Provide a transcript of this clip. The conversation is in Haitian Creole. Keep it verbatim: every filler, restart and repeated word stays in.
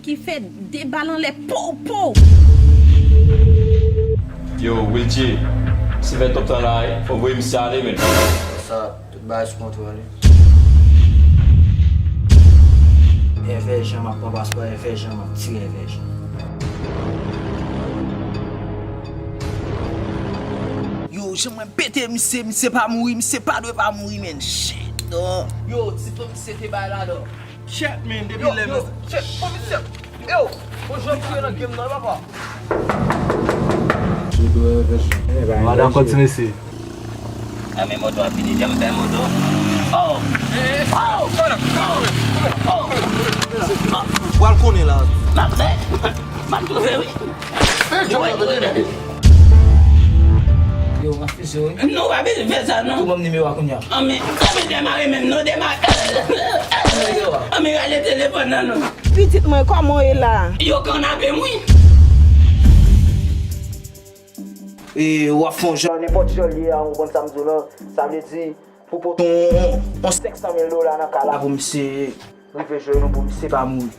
Ki fè de bal anlè pow pow. Yo, Wiltje, se fè twòp tan la wi, fò voye misye ale menn. Sa, tout bagay sou kontwòl wi. Èvè jan m ap pran paspò, èvè jan m ap tire èvè jan. Yo, jan mwen pete misye, misye pa mouri, misye pa dwe pa mouri menn, shit. Yo, ti fò misye te bay la dò. Chat man, depi lè yo, chat, fò misye. Yo, bon jan m tire nan game nan, papa. Madan kontinye se. A men moto a fini, jan m fè moto. Oh! Oh! Oh! Pral konnen la. M ap fè. M ap tou fè wi. Yo, m ap fizye wi. Non, w pa bezwen fè sa non. Tou ban m nimewo a kounye a. Anmen, sa bezwen demare menm non, demare. Anmen, rale telefòn nan non. Pitit mwen, kòman w ye la? Yo kannape m wi. E w ap fè yon jan, nenpòt jan l ye a, ou konprann sa m di w lan. Sa vle di, pou pote yon, yon senk san mil dola nan ka la pou misye rive jwenn ou, pou misye pa mouri.